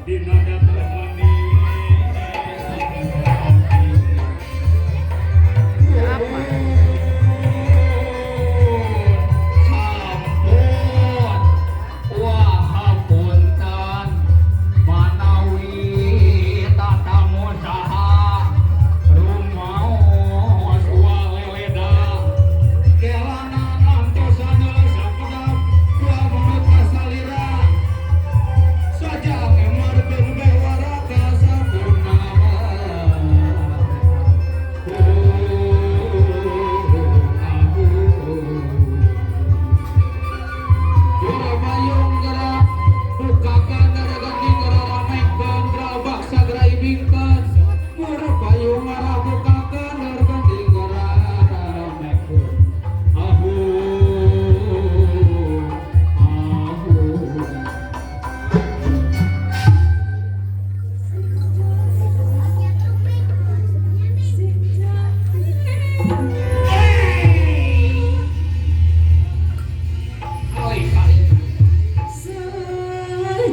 Dina datang manis. Apa? Sampun, wah, hapunten manawi tatamu saha, rumaos waleleda kelana antosan sakedap 2 menit kasalira sajang emarkeun bewara kasapurna. Oh, Gera payung gera bukakan gera ganding gera ramengkeun gera baksa gera ibingkeun gera payung gera bukakan gera ganding gera ramengkeun ahu ahu. Alih alih.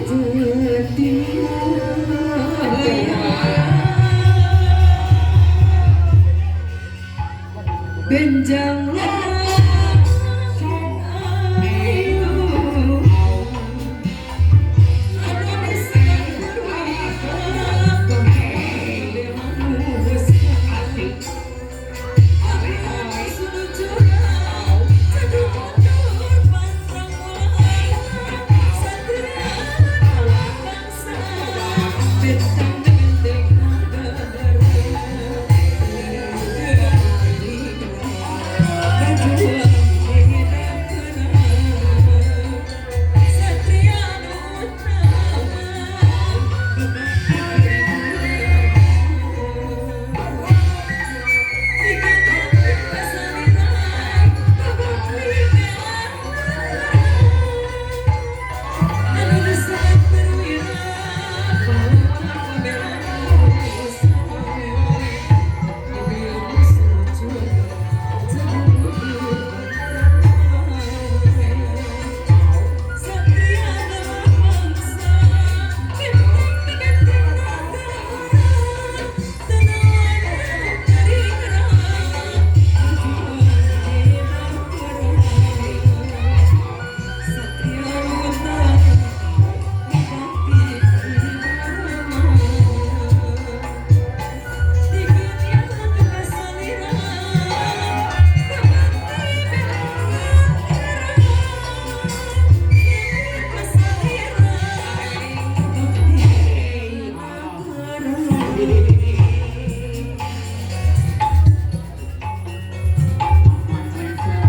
Sejati. Benjang ayu anu disebut Asik. Satria nu utama. Satria mangsa benteng negara tenawan dari Satria utama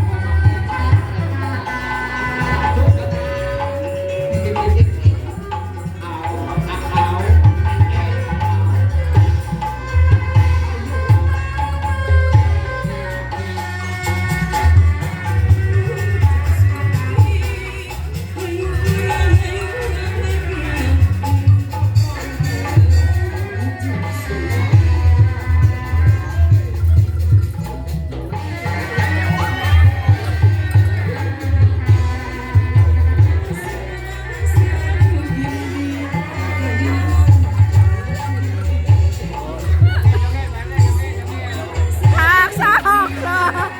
bakti. Sak sak sak.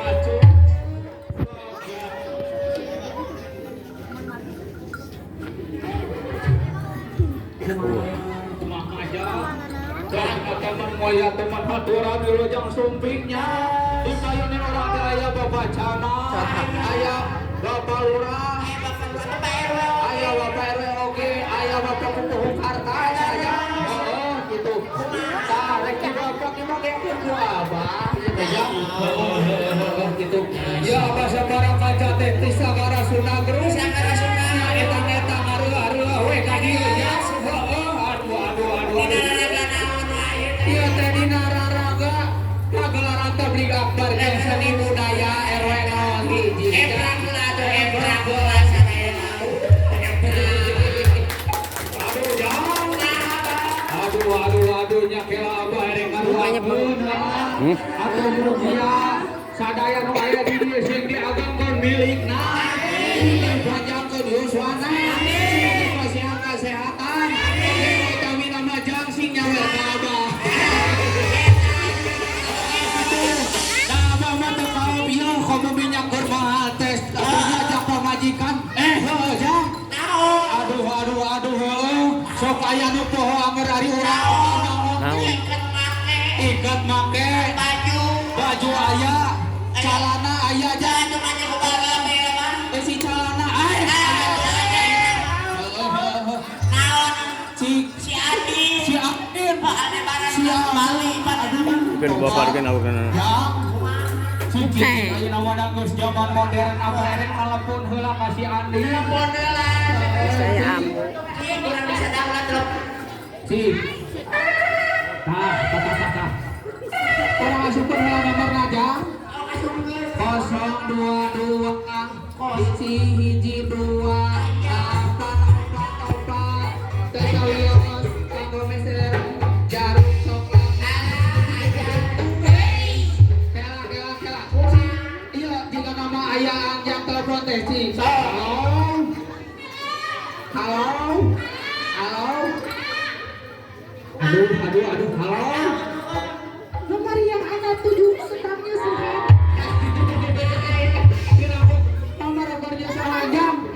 Acuh. Kumaha aja dan teman moya teman haturan wilujeng sumpingnya dipayunin orang teh aya Bapak Camat, aya Bapak Lurah, aya Bapak RW oge, aya Bapak Pupuhu Kartas, aya, heeh, gitu. Tah rek di Bapak ieu mah geus ku abah ieu teh ya. Heeh, gitu ya. Bahasa para kaca teh ti Sagara Sunda Group. Sagara Sunda. Eta-eta ngareureuh we ka dieu ya. Heeh, aduh aduh aduh aduh. Ieu teh dina raraga pagelaran tabligh akbar jeung seni budaya RW 01. Ebrak lah tuh, ebrak bola sadayana. Ebrak. Atuh mugia sadaya nu aya di dieu sing diagengkeun milikna. Dipanjangkeun yuswana. Sing dipasihan kasehatan. Sing utamina mah jang sing nyawer ka Abah. Da Abah mah teu kaop ieu komo minyak keur mahal tes atuh ngajak pamajikan. Heuh jang. Aduh aduh aduh heuh. Sok aya nu poho anger ari urang. Ikat make baju aya, calana aya jang. Si calana ay. Si si Adin. Si Ali. Bukan bapak, bukan aku kan. Ya. Si ayeuna mah geus zaman modern apa erek telepon heula ka si Andi. Telepon heula. Saya ambu. Kurang bisa download. Si. Tah, tah, tah, tah. Orang asupkeun heula nomorna jang. 022 1 1 2 8 4 4 teu sawios kanggo meser jarum coklat. Kela kela kela. Iya jika nama aya yang telepon teh si. Halo. Halo. Halo. Aduh aduh aduh halo. Nomor yang Anda tuju sedangnya sehat. Nomor rekornya salah jam.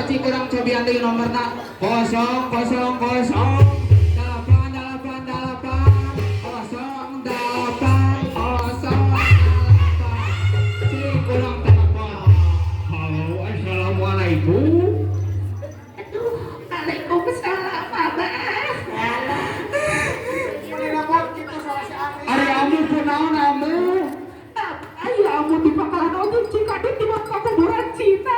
Cik kurang cobian deui nomorna 0 0 0 8 8 8 0 8 0 8. Cik kurang telepon. Halo, assalamualaikum. Aduh, waalaikumsalam Abah. Ari amu kunaon amu? Ayo amu di pangkalan ojek cik adit di kuburan Cina.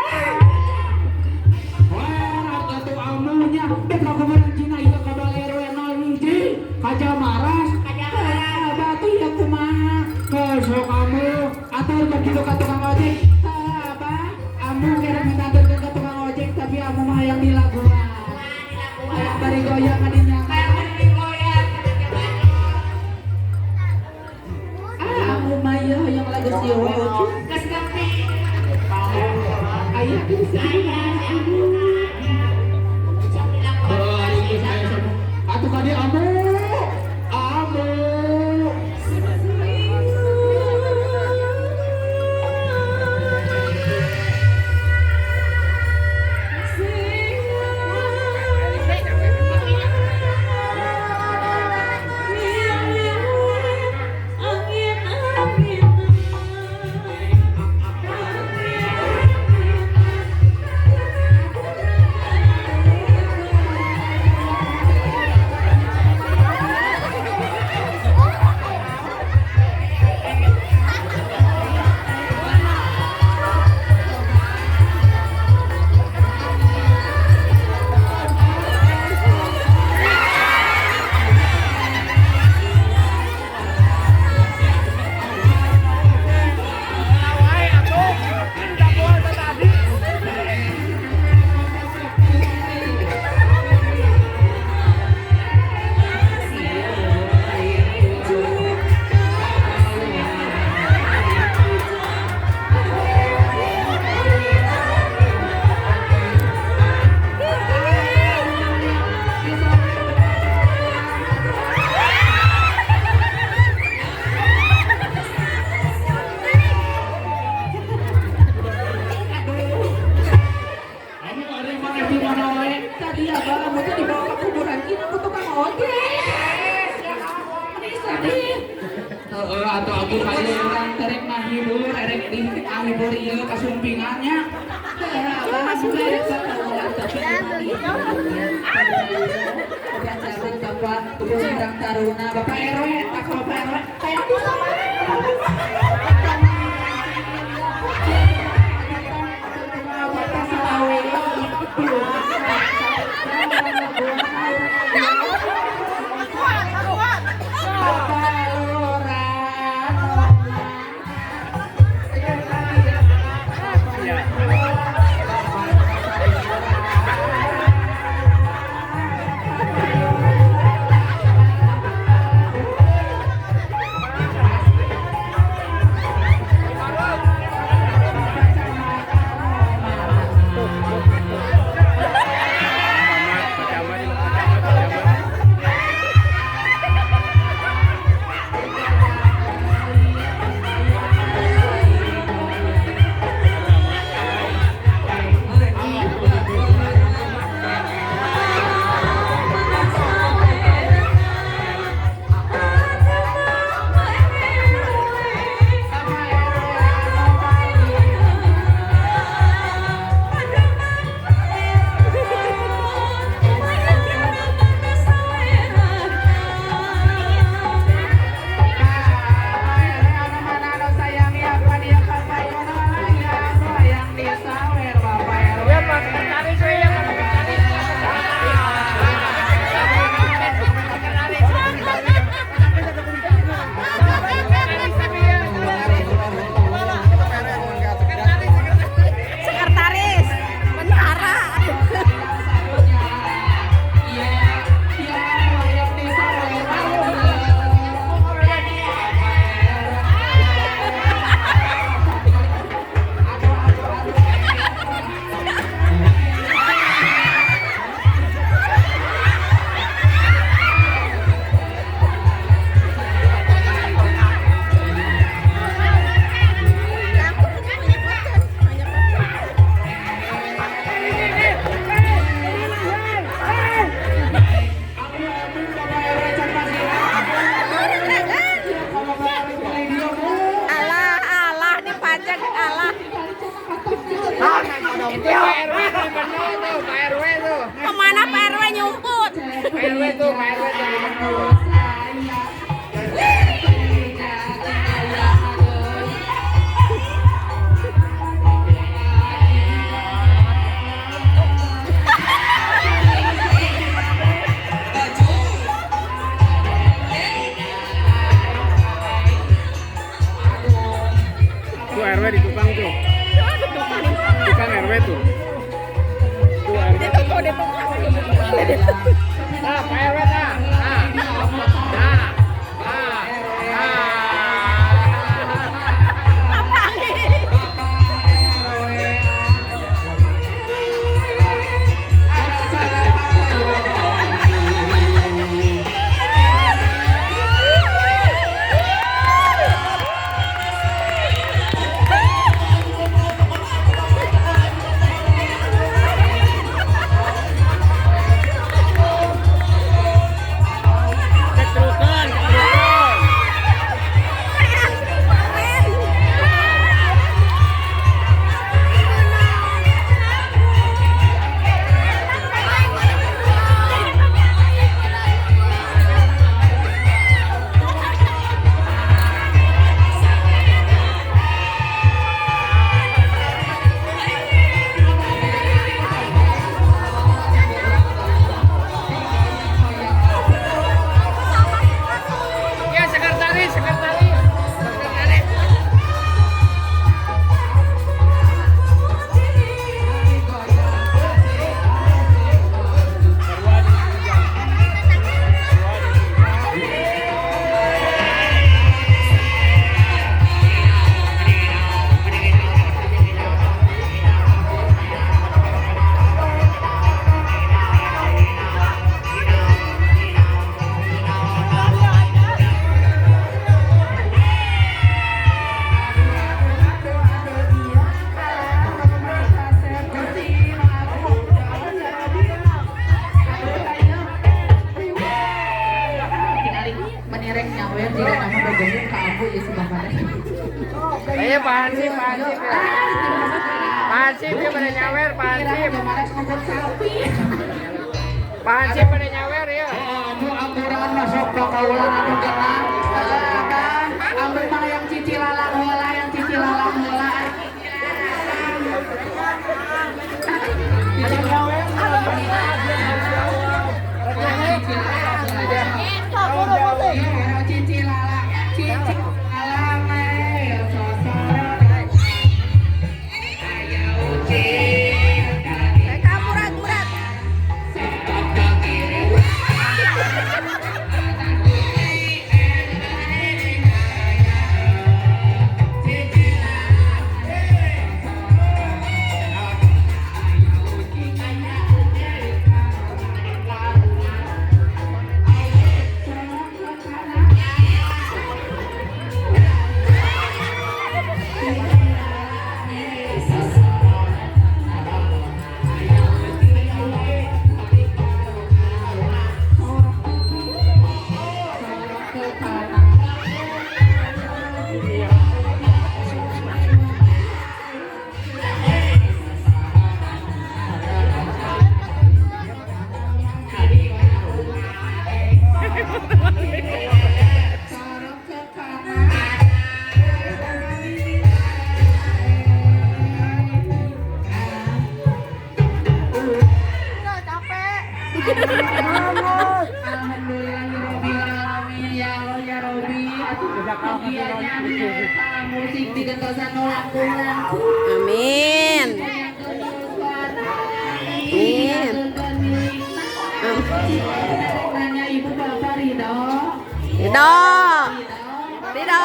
Wah, atuh amunya di kuburan Cina ieu ka bale RW 01 Kajamaras. Abah tuh ya kumaha? Besok amu atur begitu ka tukang ojek. Abah, amu kira minta anterkeun ka tukang ojek tapi amu mah hayang dilaguan. Hayang bari goyang kadinya. Ah, amu mah ieu hayang lagu si Ojo. Aya di sini. Ari geus aya semua. Atuh ka dieu amu. Amu. Amu ari maneh di mana wae? Tadi abah amu teh dibawa ke kuburan Cina ku tukang ojek. Ini sedih. Heeh, atuh amu ka dieu urang teh rek ngahibur, erek di ngahibur ieu kasumpingannya. Abah amu erek bakalan tapi pelajaran Bapak Kebun Karang Taruna, Bapak RW, tak Bapak RW, kayak bisa Bapak Salawe. Bapak Lurah. RW tuh, Pak RW tuh. Tuh RW di tukang tuh. Tukang RW tuh. Tuh RW. Nah, Pak RW nah. Nah. Nah. Nah. Nah. Ketrukan, ketrukan. Ya, sekretaris, sekretaris. Sekretaris. Menirek nyawer jika nama bergabung ke aku ya sebelah mana. Iya, Pak Hansip, Pak Hansip. Pak Hansip, ya pada nyawer, Pak Hansip. Pak Hansip pada nyawer ya. Amu angguran masuk ke kaulan anu genah. Ambil mah yang cici lalang heula, yang cici lalang heula. Cici nyawer. Cici lalang, cici lalang, Murad, Murad. Alhamdulillahirobbilalamin ya Allah ya Robi. Musik digentosan ulang-ulang. Amin. Amin. Nanya ibu bapak Ridho. Ridho. Ridho.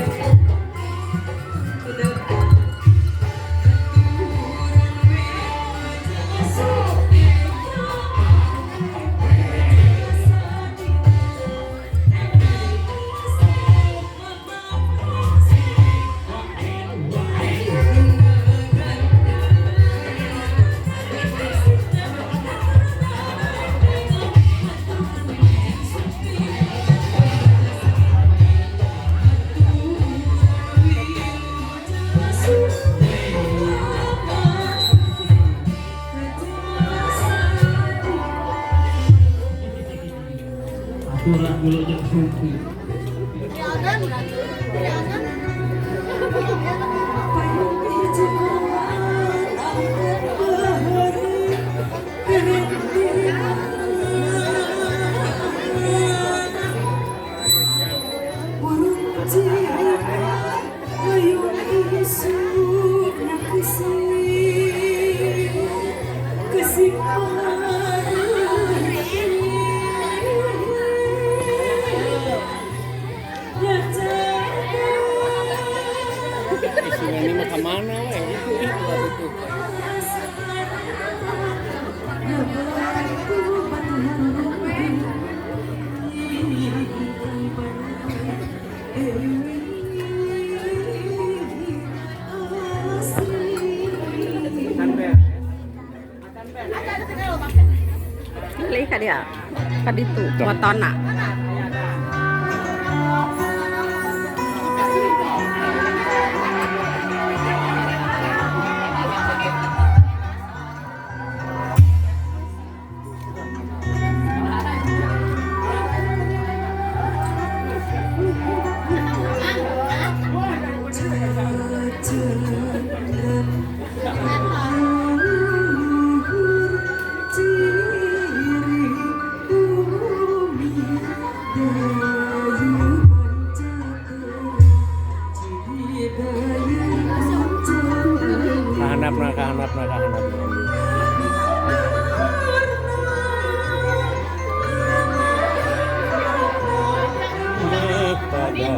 Thank you. Wilujeng Sumping. Isinya ini mah kemana we? Itu itu. Beli ka dia. Ka ditu motona. Kahanapna kahanapna kahanapna. Pada